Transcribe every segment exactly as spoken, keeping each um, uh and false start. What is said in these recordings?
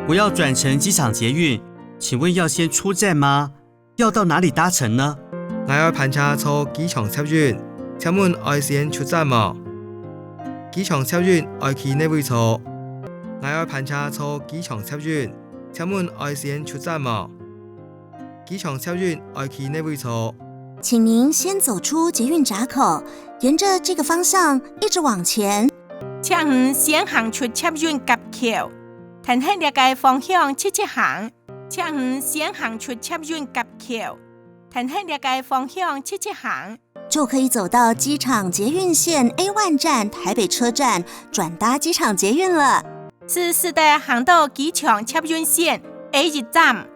我要轉乘機場捷運，請問要先出站嗎？要到哪裡搭乘呢？𠊎愛班車坐機場捷運，請問愛先出站無？機場捷運愛去哪位坐？𠊎愛班車坐機場捷運，請問愛先出站無？機場捷運愛去哪位坐？請您先走出捷運閘口，沿著這個方向一直往前。請你先行出捷運閘口，跈等這個方向直直行。請你先行出捷運閘口，跈等這個方向直直行。就可以走到機場捷運線A one站台北車站，轉搭機場捷運了。就使得行到機場捷運線A一站，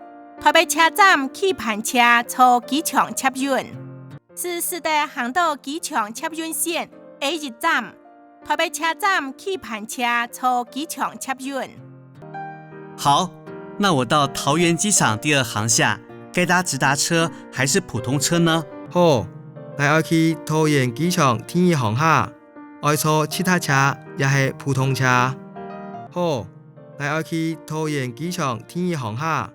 台北車站去班車坐機場捷運。就使得行到機場捷運線A一站，台北車站去班車坐機場捷運。好，那我到桃園機場第二航廈，該搭直達車還是普通車呢？好，𠊎愛去桃園機場第二航廈，愛坐直達車也係普通車？好，𠊎愛去桃園機場第二航廈，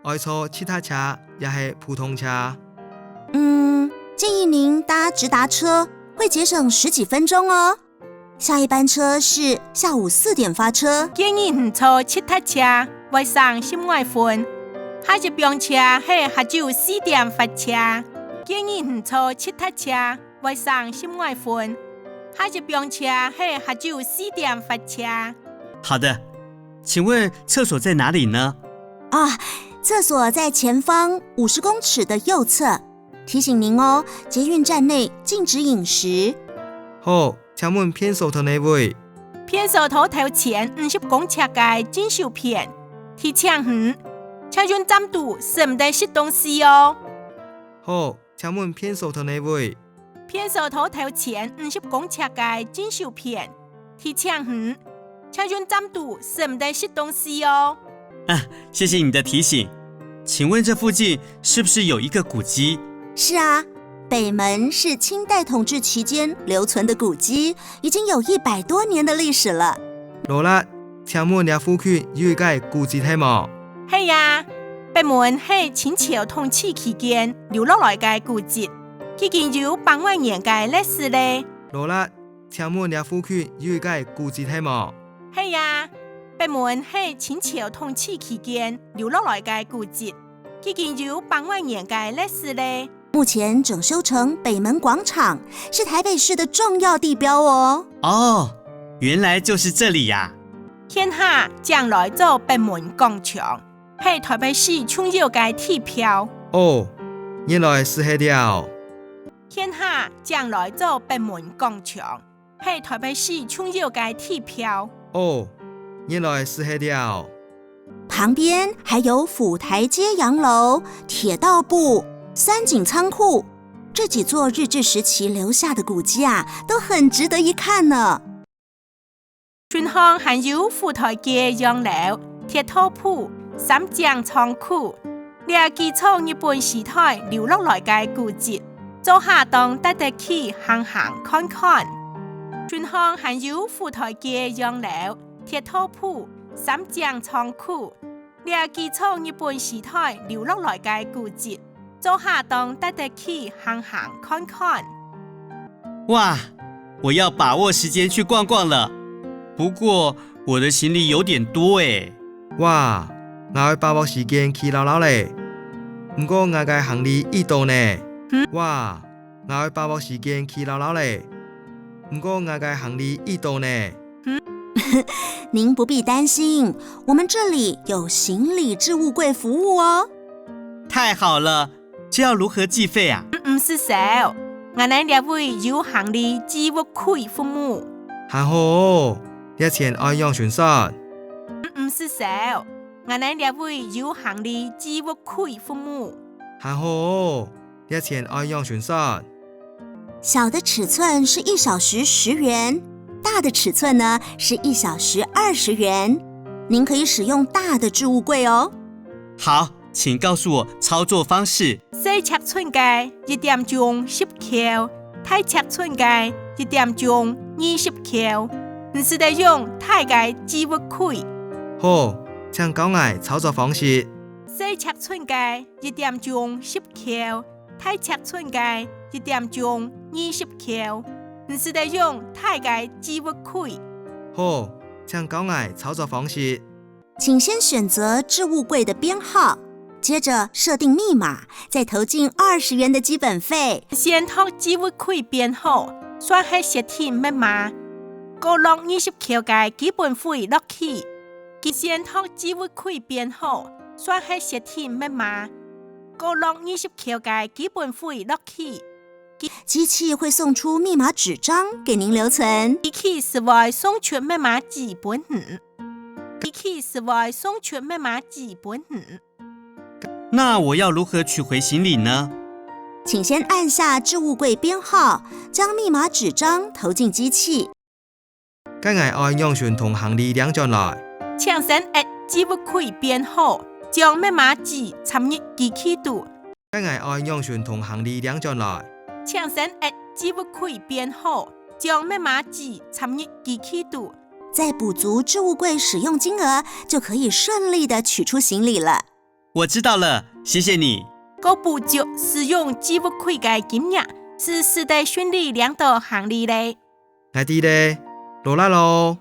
愛坐直達車也係普通車？嗯，建議您搭直達車，會節省十幾分鐘哦。下一班車是下午四點發車。建議你坐直達車，會省十外分。下一班車係下晝四點發車。建議你坐直達車，會省十外分。下一班車係下晝四點發車。好的，請問廁所在哪裡呢？啊，廁所在前方五十公尺的右側。提醒您哦，捷運站內禁止飲食。好，請問便所在哪位？便所在頭前五十公尺个正手片。提醒你，捷運站肚食毋得食東西哦。好，請問便所在哪位？便所在頭前五十公尺个正手片。提醒你，捷運站肚食毋得食東西哦。啊，謝謝你的提醒。請問這附近是不是有一個古蹟？是啊，北門是清代統治期間留存的古蹟，已經有一百多年的歷史了。勞力，請問這附近有一個古蹟係無？係啊，北門係清朝統治期間留落來个古蹟，已經有百外年个歷史咧。勞力，請問這附近有一個古蹟係無？係啊，北門係清朝統治期間留落來个古蹟，已經有百外年个歷史咧。目前整修成北門廣場，是台北市的重要地標哦。哦，原來就是這裡呀。現下正來做北門廣場，係台北市重要个地標。哦，原來就係這。現下正來做北門廣場，係台北市重要个地標。哦，原來就係這。旁邊還有府台揭陽樓、鐵道部、三井倉庫，這幾座日治時期留下的古蹟啊，都很值得一看呢。脣項還有府台揭陽樓、鐵道部、三井倉庫，這幾座日本時代留落來个古蹟，做下當值得去行行看看。脣項還有府台揭陽樓、鐵道部、三井倉庫，這幾座日本時代留落來个古蹟，做下當值得去行行看看。哇，我要把握時間去逛逛了。不過我的行李有點多欸。哇，𠊎愛把握時間去尞尞咧。毋過𠊎个行李已多呢。嗯。哇，𠊎愛把握時間去尞尞咧。毋過𠊎个行李已多呢。您不必擔心，我們這裡有行李置物櫃服務哦。太好了，這要如何計費啊？毋使愁，𠊎等這位有行李置物櫃服務。還好哦，這錢愛仰算算？毋使愁，𠊎等這位有行李置物櫃服務。還好哦，這錢愛仰算算？小的尺寸是一小時十元，大的尺寸呢是一小時二十元。您可以使用大的置物櫃哦。好，請告訴我操作方式。細尺寸个一點鐘十箍，大尺寸个一點鐘二十箍。你使得用大个置物櫃。好，請教𠊎操作方式。細尺寸个一點鐘十箍，大尺寸个一點鐘二十箍。你使得用大个置物櫃。好，請教𠊎操作方式。請先選擇置物櫃的編號，接著設定密碼，再投進二十元的基本費。先擇置物櫃編號，算係設定密碼，過落二十箍个基本費落去。先擇置物櫃編號，算係設定密碼，過落二十箍个基本費落去。機器會送出密碼紙張給您留存。機器就會送出密碼紙分你。機器就會送出密碼紙分你。那我要如何取回行李呢？請先按下置物櫃編號，將密碼紙張投進機器。該𠊎愛仰般同行李領轉來？請先揤置物櫃編號，將密碼紙插入機器肚。該𠊎愛仰般同行李領轉來？請先揤置物櫃編號，將密碼紙插入機器肚。再補足置物櫃使用金額，就可以順利地取出行李了。我知道了，謝謝你。過補足使用置物櫃个金額，就使得順利領到行李咧。𠊎知咧，勞力囉。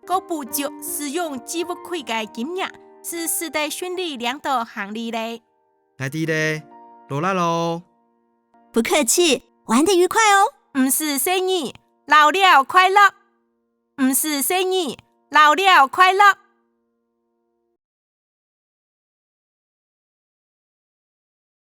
過補足使用置物櫃个金額，就使得順利領到行李咧。𠊎知咧，勞力囉。不客氣，玩得愉快哦。毋使細義，遶尞快樂。毋使細義，遶尞快樂。